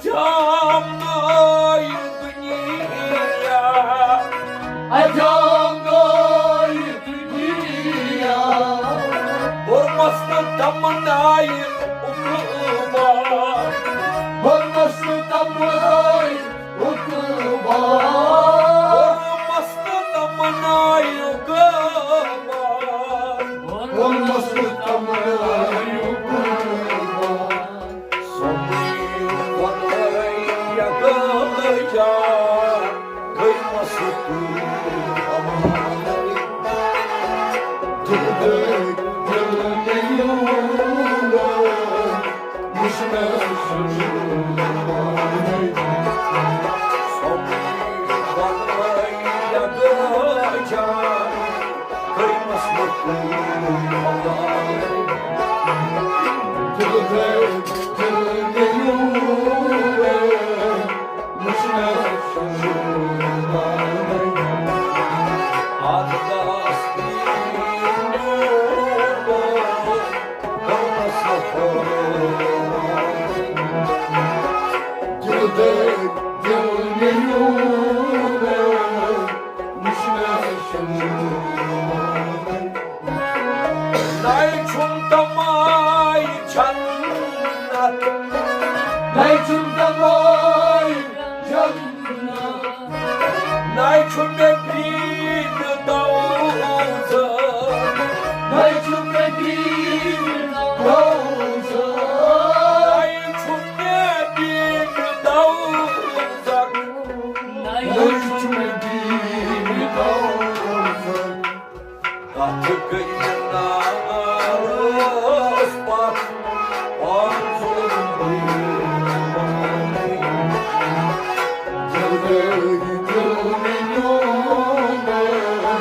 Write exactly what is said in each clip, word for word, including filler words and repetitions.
جام نٲے دُنیا۔ اجام نٲے دُنیا۔ کوٚرمس نہٕ تمنایہِ عقوبہ۔ کوٚرمس نہٕ تمنایہِ عقوبہ۔ کوٚرمس نہٕ تمنایہِ عقوبہ۔ کوٚرمس نہٕ تمنایہِ عقوبہ۔ سۄمبرِ وۄنۍ یکجا، گٔے مستوٗر امان۔ دِل دٲدۍ دِل نیوٗنم، وٕچھ مےٚ سُہ زُمانَے۔ سۄمبرِ وۄنۍ یکجا، گٔے مستوٗر امان۔ دِل دٲدۍ دِل نیوٗنم، وٕچھ مےٚ سُہ زُمانَے۔ اَتھ دَس نَے چھُم تَماے جنت۔ نَے چھُم تَماے جنت۔ نَے چھُ مےٚ بیٖن دوزخ۔ نَے چھُ مےٚ بیٖن دوزخ۔ نَے چھُ مےٚ بیٖن دوزخ۔ نَے چھُ مےٚ بیٖن دوزخ۔ کتھ گٔے مےٚ نارس پتھ، پان ظلم گوٚو۔ دِل گٔے دِل مےٚ نیوٗ مےٚ،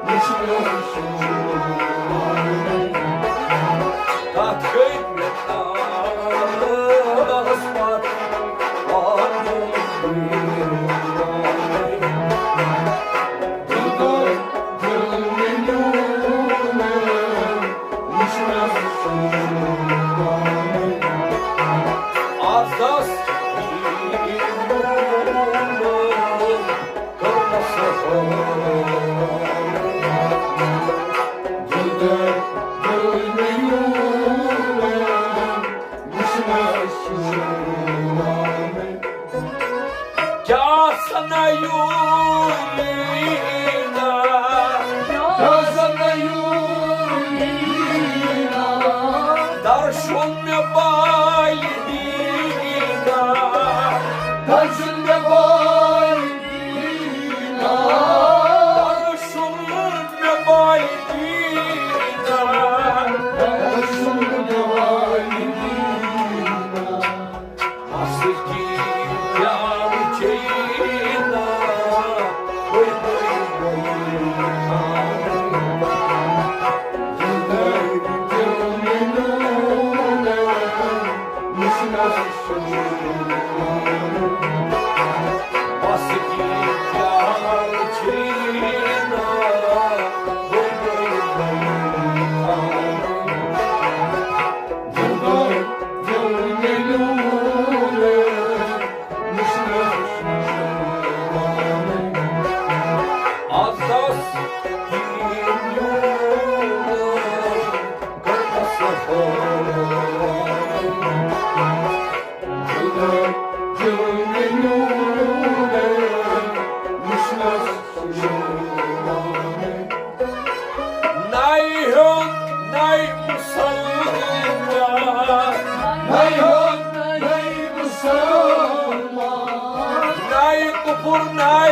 وٕچھ مےٚ سُہ۔ کتھ گٔے مےٚ نارس پتھ، پان ظلم گوٚو۔ کیٛاہ سا نَیوٗ لیٖنا؟ کیٛاہ سا نَیوٗ لیٖنا؟ درشُن مےٚ بالہِ دیٖنا۔ درشُن مےٚ بالہِ دیٖنا۔ درشُن مےٚ بالہِ دیٖنا۔ درشُن مےٚ بالہِ دیٖنا۔ مستی پیالہٕ چیٚیہِ نا، بٔے بٔے بٔے خانٕے۔ دِل دٲدۍ دِل مےٚ نیوٗ مےٚ، وٕچھ مےٚ سُہ زُمانہٕ۔ مستی پیالہٕ چیٚیہِ نا، بٔے بٔے بٔے خانٕے۔ نَے ہیوٚن، نَے مُسلمان۔ نَے ہیوٚن، نَے مُسلمان۔ نَے کُفُر، نَے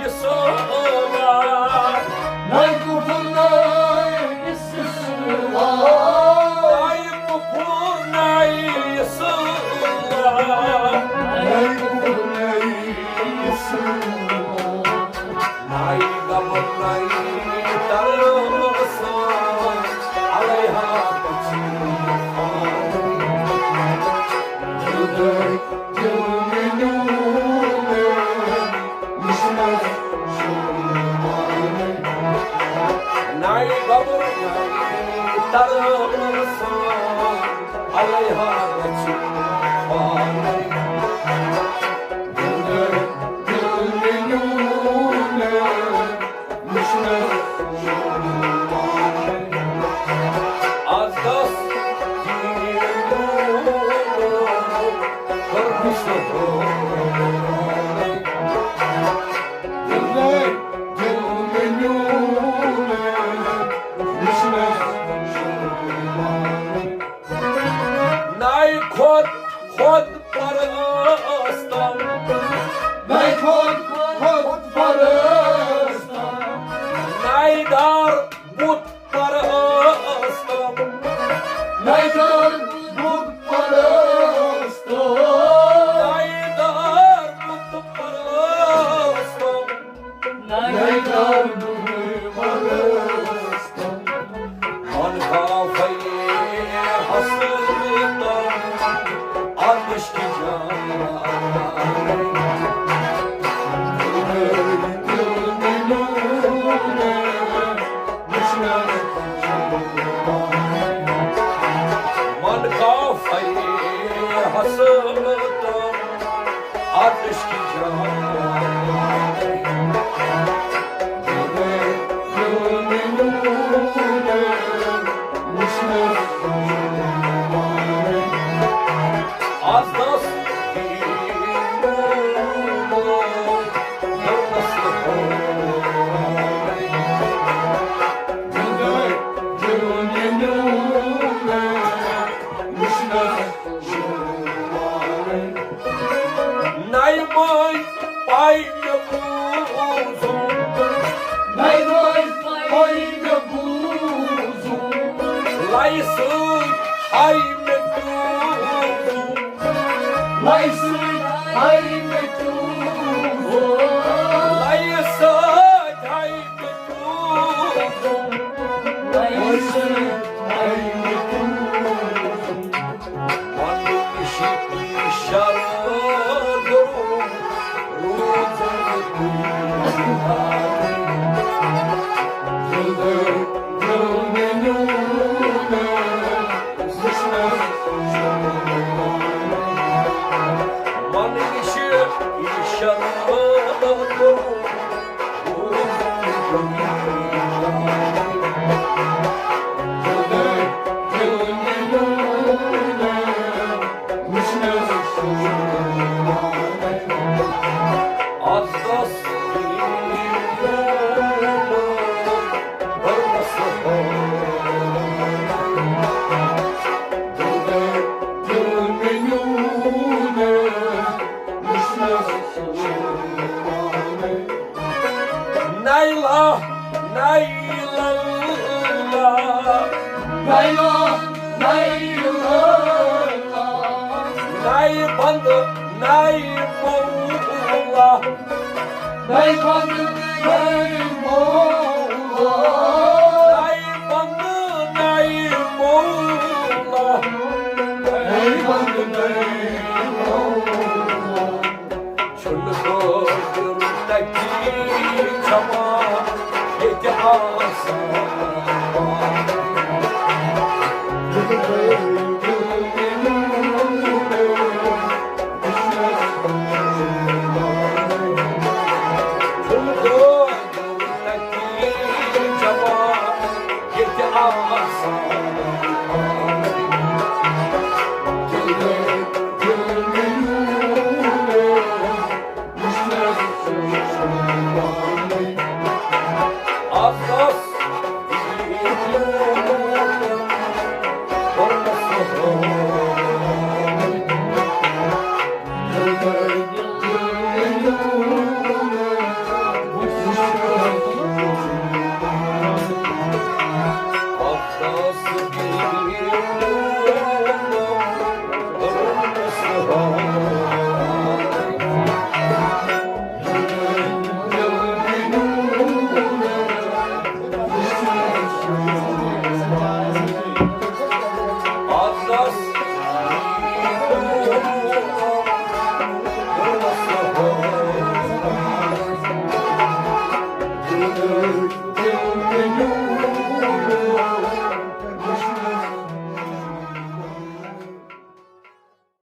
اِسلام۔ نَے کُفُر، نَے اِسلام۔ نَے کُفُر، نَے اِسلام۔ نَے کُفُر، نَے اِسلام۔ نَے غمن نَے ترسان، علیہا گژھِ فان۔ دِل دٲدۍ دِل مےٚ نیوٗ مےٚ، وٕچھ مےٚ سُہ زُمانہٕ۔ نَے غمن نَے ترسان، علیہا گژھِ فان۔ حسن تام از عشقی جان۔ از دست نَیہِ مٔنٛزۍ پَے مےٚ بوٗزُم۔ نَیہِ مٔنٛزۍ پَے مےٚ بوٗزُم۔ لَیہِ سۭتۍ ہَے مےٚ پیوٗزُم۔ لَیہِ سۭتۍ ہَے مےٚ پیوٗزُم۔ لَیہِ سۭتۍ ہَے مےٚ پیوٗزُم۔ لَیہِ سۭتۍ ہَے مےٚ پیوٗزُم۔ وننہٕ نِش اِشارٕ کوٚرُم، روٗزن تُہۍ یاد۔ دِل دِل مےٚ نیوٗ نہٕ، وٕچھنَس چھُنہٕ مانان۔ وننہٕ نِش اِشارٕ کوٚرُم، نَیلا، نَیلا، نَیلا، نَیلا، نَیہِ بَندٕ، نَیہِ مولا۔ نَیہِ بَندٕ، نَیہِ مولا۔